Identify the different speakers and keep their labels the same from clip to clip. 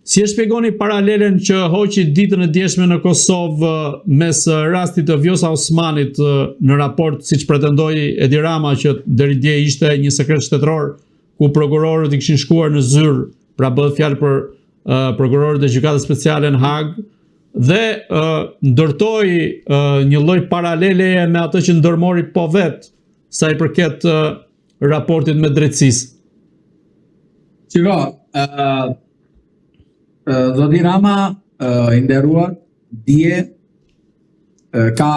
Speaker 1: Si e shpjegoni paralelen që hoqi ditën e djeshme në Kosovë mes rastit të Vjosa Osmanit në raport siç pretendoi Edi Rama që deri dje ishte një sekret shtetëror ku prokurorët i kishin shkuar në zyrë, pra bëhet fjalë për uh, prokurorët e gjykatës speciale në Hagë dhe uh, ndërtoi uh, një lloj paraleleje me atë që ndërmori po vetë sa i përket uh, raportit me drejtësisë.
Speaker 2: Shiko, ë uh, uh, zoti Rama uh, i nderuar dje uh, ka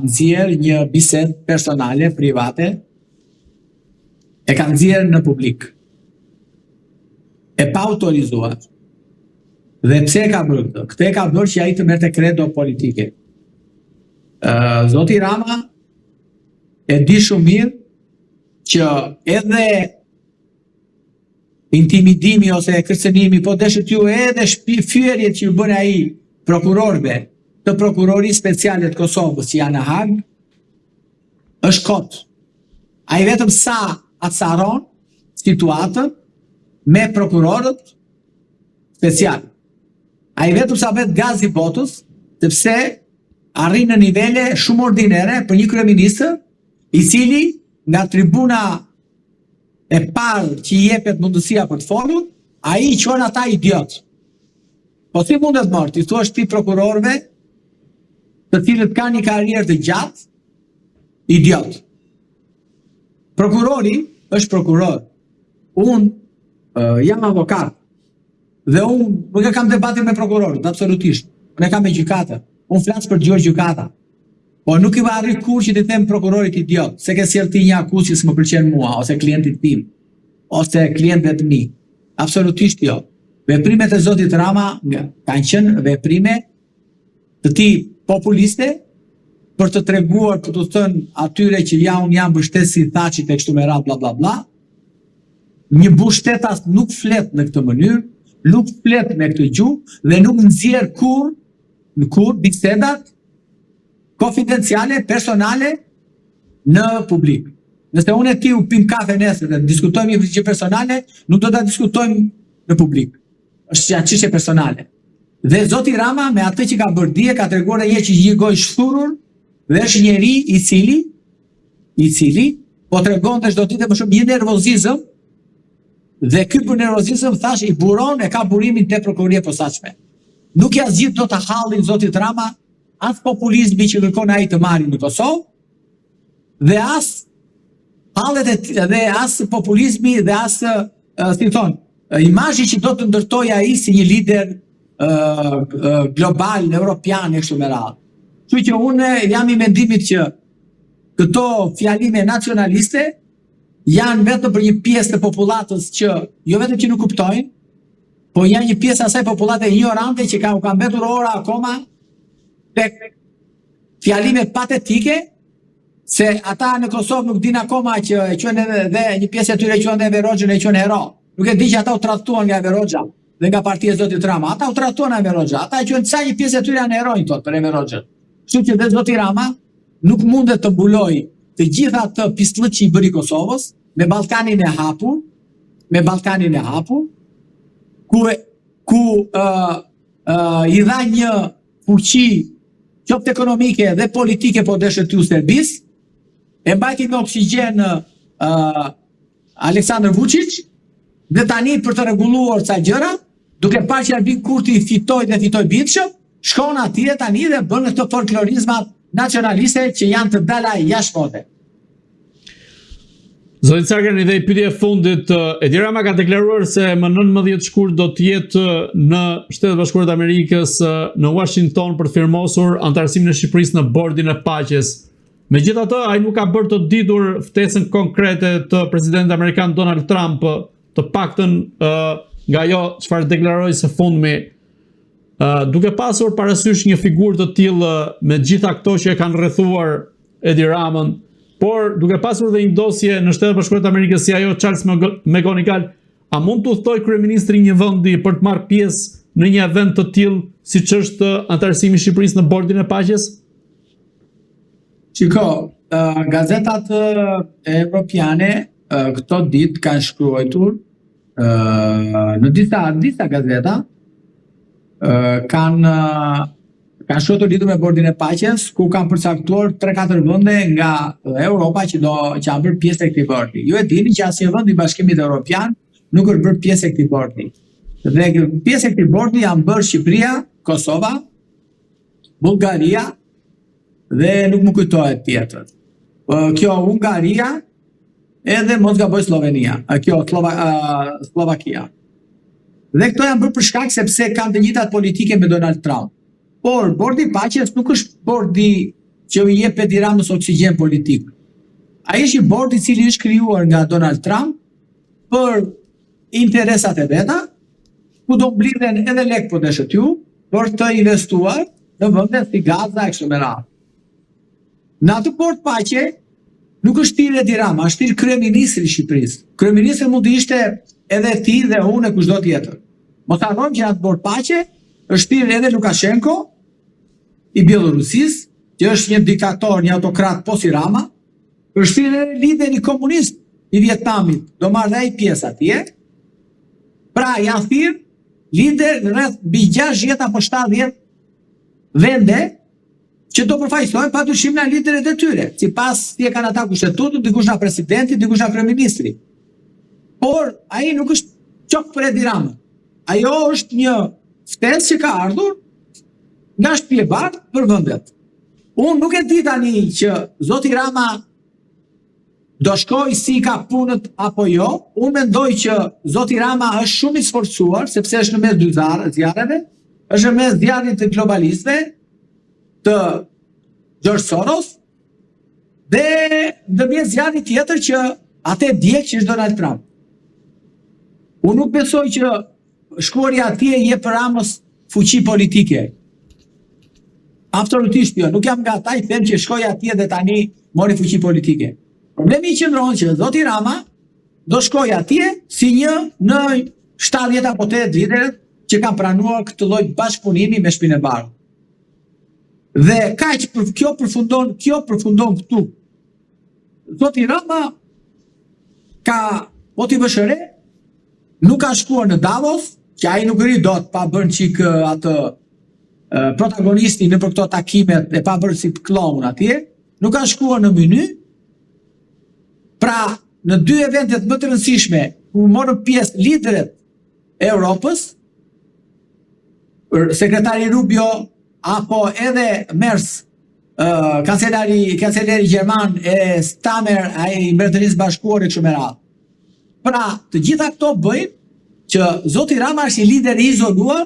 Speaker 2: nxjerr një bisedë personale private e ka nxjerr në publik. E paautorizuar. Dhe pse e ka bërë këtë? Këtë e ka bërë që ai të merrte kredo politike. Uh, zoti Rama e di shumë mirë që edhe intimidimi ose kërcënimi, po deshët ju edhe fyerjet që ju bën ai prokurorëve të prokurorisë speciale të Kosovës që janë në Hagë, është kot. Ai vetëm sa acaron situatën me prokurorët special. Ai vetëm sa bëhet gaz i botës, sepse arrin në nivele shumë ordinere për një kryeministër, i cili nga tribuna e parë që i jepet mundësia për të folur, ai i quan ata idiot. Po si mundet mor, t'i thuash ti prokurorëve, të cilët kanë një karrierë të gjatë, idiot. Prokurori është prokuror. Unë uh, jam avokat dhe unë nuk e kam debatin me prokurorët, absolutisht. Unë e kam me gjykatën. Unë flas për dëgjuar gjykata. Po nuk i arrij kurrë që t'i them prokurorit idiot, se ke sjellë ti një akuzë që s'më pëlqen mua ose klientit tim ose klientëve të mi. Absolutisht jo. Veprimet e zotit Rama kanë qenë veprime të tij populiste për të treguar, për t'u thënë atyre që ja unë jam mbështetësi i Thaçit e kështu me radhë bla bla bla. Një burrështetas nuk flet në këtë mënyrë, nuk flet me këtë gjuhë dhe nuk nxjerr kurrë në kurrë bisedat konfidenciale, personale në publik. Nëse unë e ti u pim kafe nesër dhe diskutojmë një gjë personale, nuk do ta diskutojmë në publik. Është janë çështje personale. Dhe zoti Rama me atë që ka bërë dje ka treguar edhe një që një gojë shthurur dhe është njeri i cili i cili po tregonte çdo ditë më shumë një nervozizëm dhe ky për nervozizëm thash i buron e ka burimin te prokuroria e posaçme. Nuk ja zgjidh dot hallin zotit Rama as populizmi që kërkon ai të marrë në Kosovë dhe as hallet e dhe as populizmi dhe as si thon imazhi që do të ndërtojë ai si një lider global, europian e kështu me radhë. Kështu që unë jam i mendimit që këto fjalime nacionaliste janë vetëm për një pjesë të popullatës që jo vetëm që nuk kuptojnë, po janë një pjesë asaj popullate ignorante që ka u ka mbetur ora akoma tek fjalime patetike se ata në Kosovë nuk dinë akoma që e quajnë edhe dhe një pjesë e tyre e quajnë Enver Hoxhën e quajnë hero. Nuk e di që ata u tradhtuan nga Enver Hoxha dhe nga partia e zotit Rama. Ata u tradhtuan nga Enver Hoxha. Ata e quajnë ca një pjesë e tyre janë heronj thotë për Enver Hoxhën. Kështu që dhe zoti Rama nuk mundet të mbulojë të gjitha atë pisllëk që i bëri Kosovës me Ballkanin e hapur, me Ballkanin e hapur, ku ku uh, uh, i dha një fuqi qoftë ekonomike dhe politike po deshët ju Serbisë, e mbajti me oksigjen uh, Aleksandër Vučić dhe tani për të rregulluar ca gjëra, duke parë që Albin Kurti fitoi dhe fitoi bindshëm, shkon atje tani dhe bën këto folklorizmat nacionaliste që janë të dala jashtë mode.
Speaker 1: Zoti Cakrani dhe një pyetje e fundit, Edi Rama ka deklaruar se më 19 shkurt do të jetë në Shtetet e Bashkuara të Amerikës në Washington për të firmosur anëtarësimin e Shqipërisë në Bordin e Paqes. Megjithatë, ai nuk ka bërë të ditur ftesën konkrete të presidentit amerikan Donald Trump, të paktën nga ajo çfarë deklaroi së fundmi. Duke pasur parasysh një figurë të tillë me gjitha këto që e kanë rrethuar Edi Ramën, por duke pasur dhe një dosje në Shtetet e Bashkuara të Amerikës si ajo Charles McGonigal, a mund të udhëtojë kryeministri i një vendi për të marrë pjesë në një event të tillë siç është anëtarësimi i Shqipërisë në Bordin e Paqes?
Speaker 2: Shiko, gazetat evropiane këto ditë kanë shkruajtur në disa disa gazeta. Kanë kanë shkruar lidhur me bordin e paqes, ku kanë përcaktuar 3-4 vende nga Europa që do që janë bërë pjesë e këtij bordi. Ju e dini që asnjë vend i Bashkimit Evropian nuk është bërë pjesë e këtij bordi. Dhe pjesë e këtij bordi janë bërë Shqipëria, Kosova, Bullgaria dhe nuk më kujtohet tjetër. Kjo Hungaria edhe mos gaboj Slovenia, kjo Slova, Slovakia. Dhe këto janë bërë për shkak sepse kanë të njëjtat politike me Donald Trump. Por bordi i paqes nuk është bordi që i jep Edi Ramës oksigjen politik. Ai është një bord i cili është krijuar nga Donald Trump për interesat e veta, ku do mblidhen edhe lek po deshët ju, për të investuar në vende si Gaza e kështu me radhë. Në atë bord paqe nuk është thirrë Edi Rama, është thirrë kryeministri i Shqipërisë. Kryeministri mund të ishte edhe ti dhe unë e kushdo tjetër. Mos harrojmë që në atë bord paqe është thirrë edhe Lukashenko i Bjellorusisë, që është një diktator, një autokrat po si Rama, është thirrë edhe lideri komunist i Vietnamit, do marrë dhe ai pjesë atje. Pra janë thirrë liderë rreth mbi 60 apo 70 vende që do përfaqësojnë pa dyshim nga liderët e tyre, sipas si e kanë ata kushtetutën, dikush nga presidenti, dikush nga kryeministri. Por ai nuk është qok për Edi Ramën. Ajo është një ftesë që ka ardhur nga Shtëpia e Bardhë për vendet. Unë nuk e di tani që zoti Rama do shkoj si i ka punët apo jo. Unë mendoj që zoti Rama është shumë i sforcuar sepse është në mes dy zjarreve, është në mes zjarrit të globalistëve, të George Soros dhe ndërmjet zjarrit tjetër që atë e djeg që është Donald Trump. Unë nuk besoj që shkuarja atje i jep Ramës fuqi politike. Absolutisht jo, nuk jam nga ata që them që shkoi atje dhe tani mori fuqi politike. Problemi i qëndron që zoti Rama do shkojë atje si një në 70 apo 80 liderët që kanë pranuar këtë lloj bashkëpunimi me Shtëpinë e Bardhë. Dhe kaq për kjo përfundon, kjo përfundon këtu. Zoti Rama ka po t'i vësh re, nuk ka shkuar në Davos, që ai nuk rri dot pa bërë çik atë protagonisti nëpër këto takimet e pa bërë si kloun atje, nuk ka shkuar në Mynih. Pra, në dy eventet më të rëndësishme ku morën pjesë liderët e Europës, sekretari Rubio apo edhe Merz, kancelari kanceleri gjerman e Starmer, ai i Mbretërisë Bashkuar e kështu me radhë. Pra, të gjitha këto bëjnë që zoti Rama është një lider i izoluar,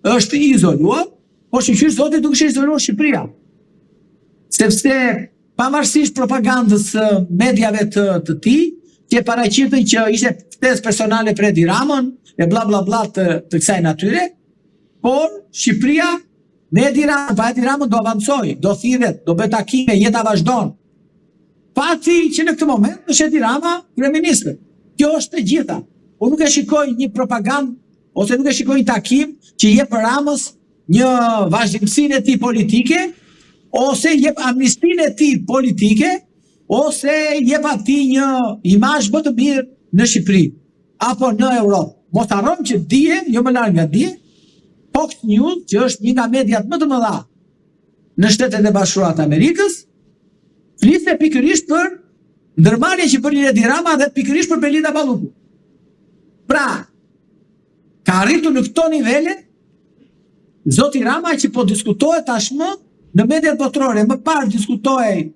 Speaker 2: është i izoluar, por shyqyr Zotit nuk është izoluar Shqipëria. Sepse pavarësisht propagandës së mediave të të tij, që e paraqitën që ishte ftesë personale për Edi Ramën e bla bla bla të, të kësaj natyre, por Shqipëria me Edi Ramën, pa Edi Ramën do avancojë, do thirret, do bëjë takime, jeta vazhdon. Fakti që në këtë moment është Edi Rama kryeministër. Kjo është e gjitha. Unë nuk e shikoj një propagandë ose nuk e shikoj një takim që i jep Ramës një vazhdimësinë e tij politike ose jep amnistinë e tij politike ose jep atij një imazh më të mirë në Shqipëri apo në Europë. Mos harrojmë që dje, jo më larg nga dje, Fox News, që është një nga mediat më të mëdha në Shtetet e Bashkuara të Amerikës, fliste pikërisht për ndërmarrjen që bëri Edi Rama dhe pikërisht për Belinda Balluku. Pra, ka arritur në këto nivele zoti Rama që po diskutohet tashmë në mediat botërore, më parë diskutohej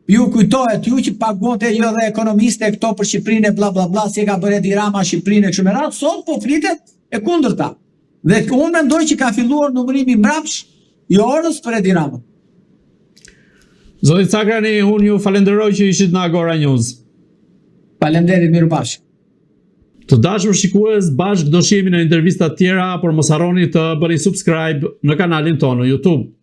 Speaker 2: ju kujtohet ju që paguante jo dhe ekonomiste këto për Shqipërinë e bla bla bla si e ka bërë Edi Rama Shqipërinë e kështu me radhë, sot po flitet e kundërta. Dhe unë mendoj që ka filluar numërimi mbrapsh i orës për Edi Ramën.
Speaker 1: Zoti Cakrani, unë ju falenderoj që ishit në Agora News.
Speaker 2: Faleminderit, mirupafshim.
Speaker 1: Të dashur shikues, bashkë do shihemi në intervista të tjera, por mos harroni të bëni subscribe në kanalin tonë në YouTube.